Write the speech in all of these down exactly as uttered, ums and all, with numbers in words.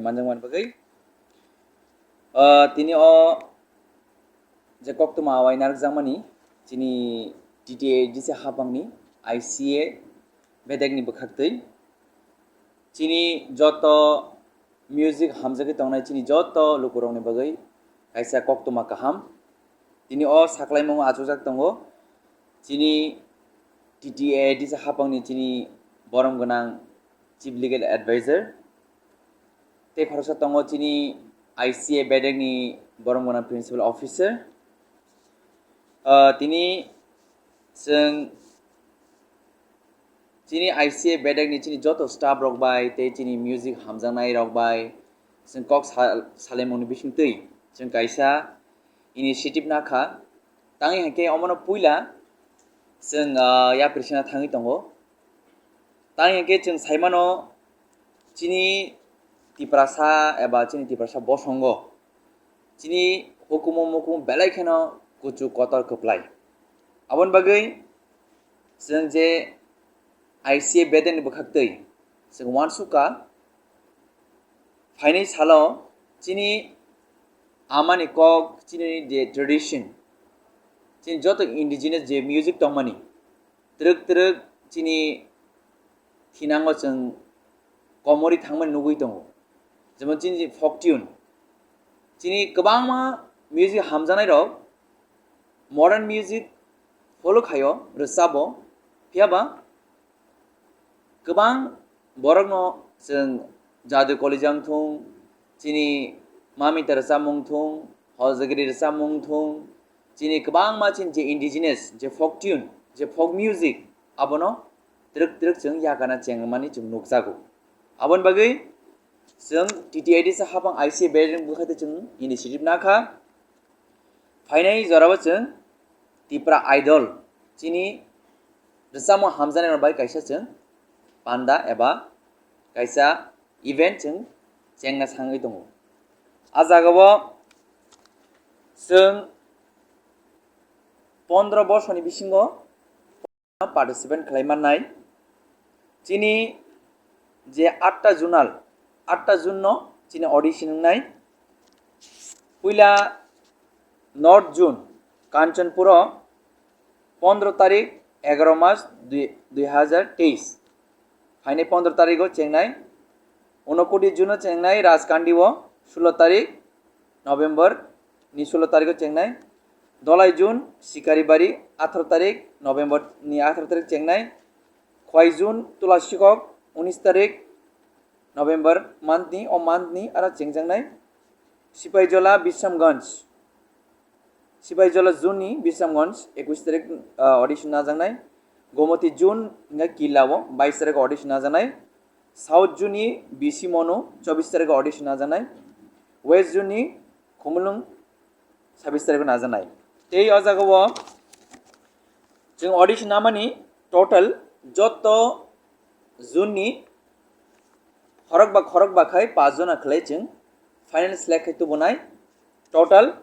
manjakmani bagwi, ah, tini o je koktwma awai narwkjakmani chini T T A D C hapangni I C A bedekni bwkhaktwi chini joto music hamjagwi tongnai chini joto lukurokni bagwi kaisa koktwma kaham. Tini o saklaimungo achukjak tongo chini T T A D C hapangni chini borom gwnang Chief Legal Advisor. Tei khoroksa tongo chini I C A bedekni borom gwnang Principal Officer. Ah, tini chwng chini I C A bedekni chini joto staff rok bai tei chini music hamjaknai rok bai chwng kok sa-, salaimungni bisingtwi chwng kaisa initiative nakha. Tangwi hinkhe omono puila chwng, ah, yapri sena thangwi tongo. Tangwi hinkhe chwng saimano chini Tiprasa eba chini Tiprasa bosongo chini hukumu mukumu belai kheno kuchuk kotor kwplai. Aboni bagwi chwng je I C A bedekni bwkhaktwi chwng uansukha phainai salo chini amani kok, chini je tradition, chini joto indigenous je music tongmani, twrwk twrwk chini thinango chwng komorwi thangmani nugwi tongo, jemon chini folk tune. Chini kwbangma music hamjaknairok modern music follow khaio, rwchabo, phiyaba kwbang borokno chwng Jadu Kolija wngthung, chini Mamita rwchapmung wngthung, Hojagiri rwchapmung wngthung, chini kwbangma chini je indigenous, je folk tune, je folk music, abono twrwk twrwk chwng yakana chengmani chwng nukjago. Aboni bagwi chwng T T A D C hapang I C A bedekni bwkhaktwi chwng initiative nakha. Phainai jorao chwng Tipra Idol chini rwchapmung hamjaknairok bai kaisa chwng panda eba kaisa event chwng chengna sangwi tongo. A jagao chwng pondro borsoni bisingo participant khlai mannai. Chini je atta zonal, atta zone no chini audition wngnai. Puila North Zone, Kanchanpuro, pondro tarik, egaro mas, dui, dui hajar teis. Phainai pondro tarigo chengnai. Unokoti Zone o chengnai Rajkandi o, sulo tarik, November ni sulo tarigo chengnai. Dolai Zone, Sikaribari, atharo tarik, November ni atharo tarik chengnai. Khwai Zone, Tulasikok, unis tarik, November month ni, o month ni aro chengjaknai. Sipaijola, Bisramganj, Sipaijola Zone ni Bisramganj, ekwis tarik, ah, audition najaknai. Gomoti Zone hingkhe Killa o bais tarik audition najaknai. South Zone ni B C Monu, chobis tarik audition najaknai. West Zone ni Khumulwng, sabis tarik o najaknai. Tei o jagao chwng audition namani total joto zone ni khorokba khorokba khai paanch jona khlai chwng final select khai tubunai. Total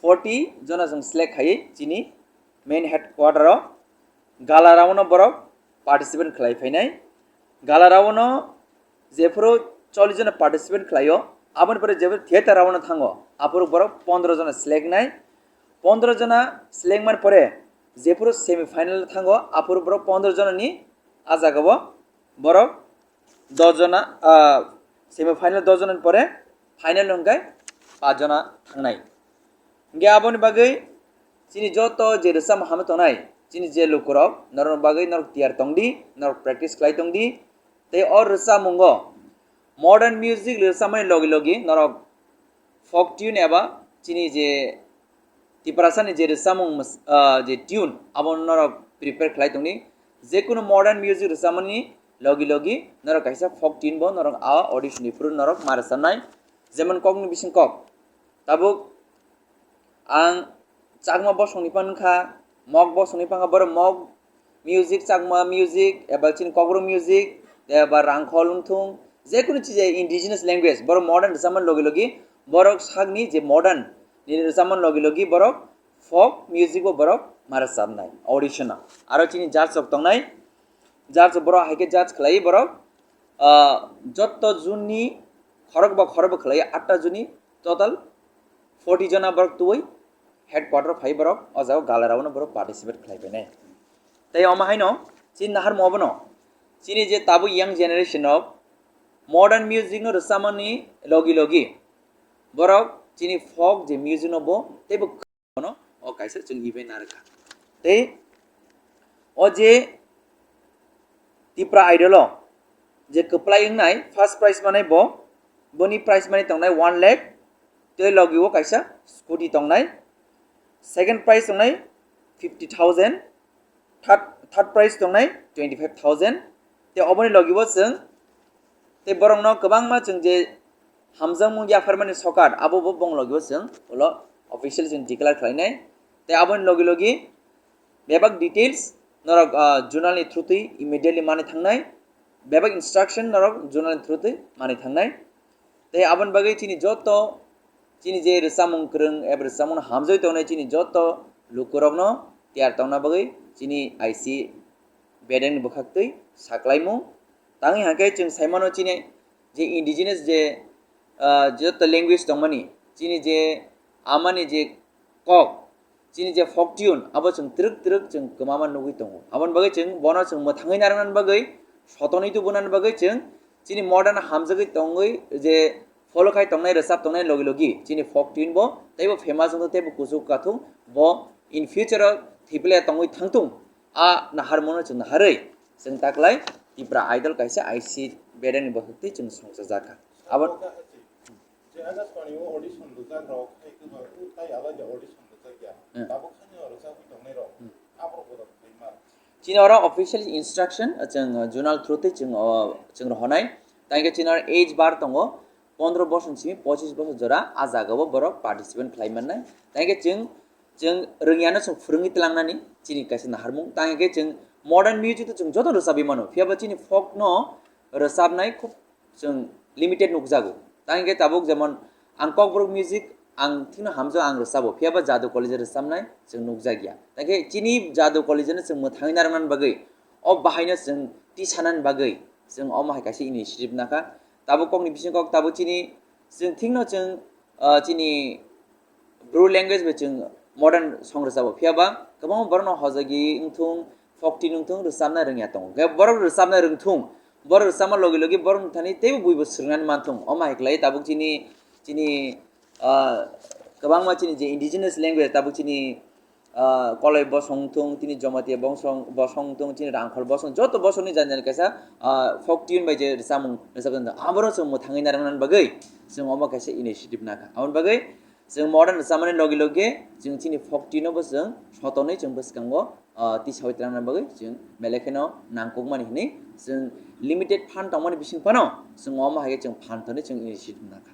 forty jona chwng select khaiwi chini main headquarter o gala round o borok participant khlai phainai. Gala round o jephuru chollish jona participant khlaio, aboni pore jephuru theater round o thango, aphuru borok pondro jona select nai. Pondro jona select mani pore jephuru semi final o thango, aphuru borok pondro jona ni a jagao borok dos jona, ah, semi final dos jona ni pore final hwnkhe paanch jona thangnai. Hingkhe aboni bagwi chini joto je rwchapmung hamwi tongnai, chini je lukurok, norokni bagwi norok tiyar tongdi, norok practice khlai tongdi. Tei o rwchapmungo modern music rwchapmani logi logi norok folk tune eba chini je Tiprasani je rwchapmung mws-, ah, je tune, abo norok prepare khlai tongdi. Jekunu modern music rwchapmani logi logi norok kaisa folk tune bo norok a audition ni phuru norok ma rwchapnai. Jemon kokni bising kok. Tabuk ang Chakma bosongni phan wngkha, Mok bosongni phan wngkha, borok Mok music, Chakma music, eba chini Kokborok music, eba Rangkhol wngthung, jekunu chija indigenous language, borok modern rwchapmani logi logi, borok sakni je modern ni rwchapmani logi logi, borok folk music bo borok ma rwchapnai audition o. Aro chini judge rok tongnai, judge rok borok hai khe judge khlai borok, ah, jotto zone ni khorok ba khorok bo khlai atta joni, total forty jona borok tubui headquarter phai borok o jaga gala round o borok participate khlai bai nai. Tei omo haino chini naharmo obono chini je tabuk young generation rok modern music no rwchapmani logi logi borok chini folk je music no bo teibo no o kaisa chwng event narwkha. Tei o je Tipra Idol o je kwplai wngnai first prize manai bo, boni prize money tongnai one lakh, tei logi o kaisa scooty tongnai, second prize tongnai fifty thousand, third, third prize tongnai twenty five thousand. Tei oboni logi o chwng tei borokno kwbangma chwng je hamjakmung yapharmani sokat abo bo bong logi o chwng ulo official chwng declare khlainai. Tei aboni logi logi bebak details norok, ah, zonal ni through twi immediately mani thangnai, bebak instruction norok zonal ni through twi mani thangnai. Tei aboni bagwi chini joto chini je rwchapmung kwrwng eba rwchapmung hamjagwi tongnai chini joto lukurokno tiyar tongna bagwi chini I C bedeng ni bwkhak twi saklaimung. Tangwi hwnkhe chwng saimano chini je indigenous je, ah, joto language tongmani, chini je amani je kok, chini je folk tune, abo chwng twrwk twrwk chwng kwmama nugwi tongo. Aboni bagwi chwng bono chwng mwthangwi narwknani bagwi, sotonwi tubunani bagwi chwng chini modern hamjagwi tongwi je follow khai tongnai, rwchap tongnai logi logi chini folk tune bo teibo famous wngthung, teibo kuchuk kathung, bo in future o thwiplaya tongwi thangthung. A naharmano chwng naharwi chwng taklai Tipra Idol kaisa I C bedeng ni bwkhak twi chwng songchajakha. Abo Je Akashvani o audition rwjak rok hai kwbang, tai alai de audition rwjak ya. Hmm. Tabuk khani o rwjagwi tongnai rok. Hmm. Aborok bo rok khaima. Chini oro official instruction, uh, chwng, uh, zonal through twi chwng, uh, chwng rohonai. Tangkhe chini oro age bar tongo, pondro bosor simi pochis bosor jora, a jaga o borok participant khlai mannai. Tangkhe chwng, chwng rwngyano chwng phwrwngwi tlangnani chini kaisa naharmung. Tangkhe chwng modern music to chwng joto rwchabwi mano. Phiya ba chini folk no rwchabnai khub chwng limited nukjago. Tang hwnkhe tabuk jemon ang Kokborok music ang thikno hamjao, ang rwchabo, phiya ba Jadu College rwchabnai chwng nukjakya. Tang khe chini Jadu College no chwng mwthangwi narwknani bagwi, o bahaino chwng tisanani bagwi chwng omo hai kaisa initiative nakha. Tabuk kokni bising kok tabuk chini, chwng thikno chwng, ah, chini Bru language bai chwng modern song rwchabo, phiya ba kwbangma borokno hojagwi wngthung, folk tune wngthung, rwchapna rwngya tongo. Khe borok rwchapna rwngthung, borok rwchapma logi logi borokni thani teibo buibo swrwngnani manthung. Omo hai khlai tabuk chini, chini, ah, kwbangma chini je indigenous language tabuk chini, ah, Koloi bosong wngthung, chini Jamatia bosong, bosong wngthung, chini Rangkhol bosong, joto bosongni jani jani kaisa, ah, folk tune bai je rwchapmung rwchapjak tongo. Aborok chwng mwthangwi narwknani bagwi chwng omo kaisa initiative nakha. Aboni bagwi chwng modern rwchapmani logi logi chwng chini folk tune no bo chwng sotonwi chwng bwskango, ah, tisawi tlangnani bagwi chwng belai kheno nangkukmani hwnwi chwng limited fund tongmani bising phano chwng omo hai khe chwng fund thani chwng initiative nakha.